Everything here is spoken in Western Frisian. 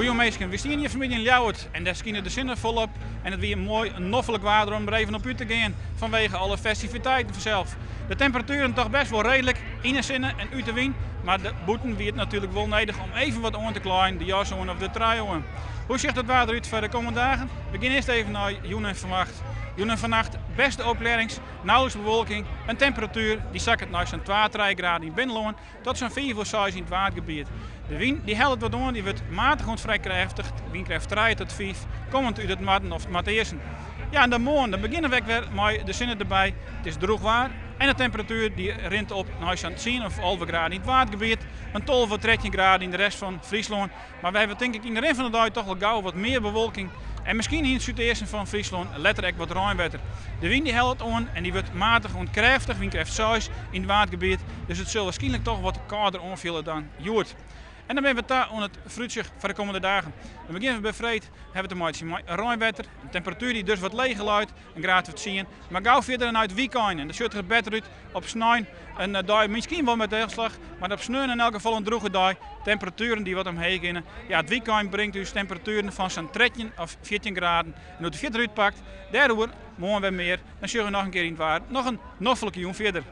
Goeie minsken, we stean hjir fanmiddei yn Ljouwert en dêr skynt de sinne folop en it wie moai noflik waar om der even op út te gean fanwege alle festiviteiten fansels. De temperatueren toch best wol reedlik yn 'e sinne en út de wyn, mar de bûten wie it natuerlik wol nedich om even wat oan te klaaien, de jas oan of de trui oan. Hoe sjocht it waar derút foar de kommende dagen? We gean earst even nei jûn en fannacht. Jûn en fannacht bêste opklearrings, nauwelijks bewolking, in temperatuer dy sakket nei sa'n 2, 3 graden yn it binnenlân tot sa'n 5 of 6 yn it Waadgebiet. De wyn dy hellet wat oan, dy wurdt matich oant frij krêftich, wynkrêft 3 tot 5, kommend út it noarden of it noardeasten. Ja, en dan moarn, dan begjinne we ek wer mei de sinne derby. It is drûch waar en de temperatuer dy rint op nei sa'n 10 of 11 graden yn it Waadgebiet, in 12 of 13 graden yn de rest fan Fryslân. Mar we hawwe tink ik yn de rin fan de dei toch al gau wat mear bewolking en miskien yn it súdeasten fan Fryslân letter ek wat reinwetter. De wyn dy hellet oan en dy wurdt matich oant krêftich, wynkrêft 6 yn it Waadgebiet, dus it sil wierskynlik toch wat kâlder oanfiele dan hjoed. En dan binne we ta oan it foarútsjoch foar de kommende dagen. Dan begjinne we by freed, hawwe we te meitsjen mei reinwetter, in temperatuer dy't dus wat leger leit, in graad of 10. Mar gau fierder nei it wykein en dat sjocht der better út op snein in dei miskien wol mei delslach, mar op sneon yn elk gefal in drûge dei. Temperatueren dy't wat omheech geane. Ja, it wykein bringt ús temperatueren fan sa'n 13 of 14 graden. En hoe't it fierder útpakt, dêroer moarn wer mear. Dan sjogge we noch in kear yn it waar. Noch in noflike jûn fierder.